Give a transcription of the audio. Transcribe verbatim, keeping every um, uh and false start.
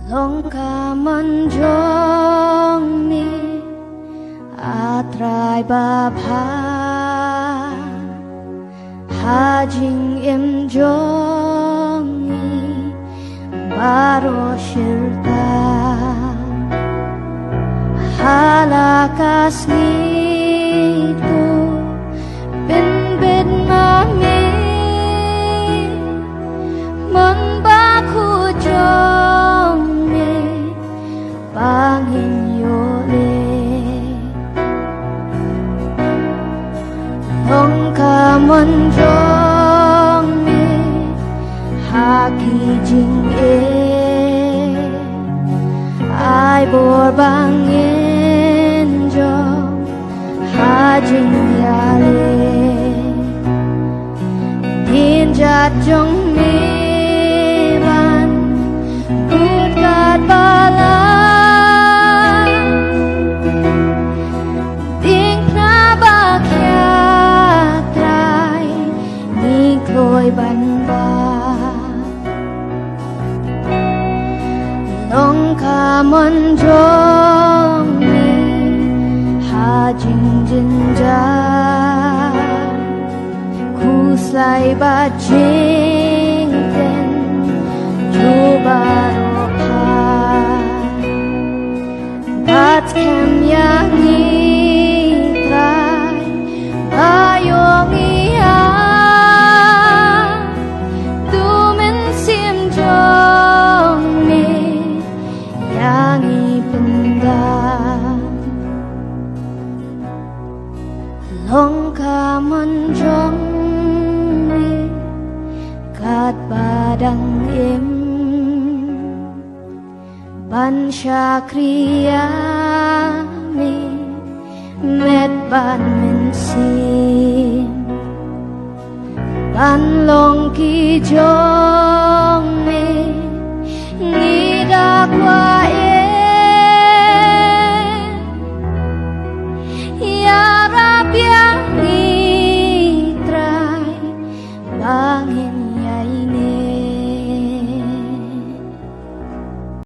Long ka mon jong me, a Trai babha, ha jingim jong me baroh shirta. Ha la ka sngi to pynbit ma me, mon bakhuid jong me ba ngin ïoh leh. Long ka mon jong me ha ki jingeh, ai bor ba ngin jong ha jingïaleh. Dien jait jong me ban bud katba lah. Diengphna ba khia Trai, ngi kloi ban bud. Long ka mon jong me ha jingjynjar, khuslai bad jingteng jong baroh pha. Bad skhem ïa ngi Trai, ba ïoh ngi ïa u Mynsiem jong me ïa ngi pyndonkam. Long ka mon jong me katba dang im, ban shakri ïa me met bad mynsiem, ban long ki jong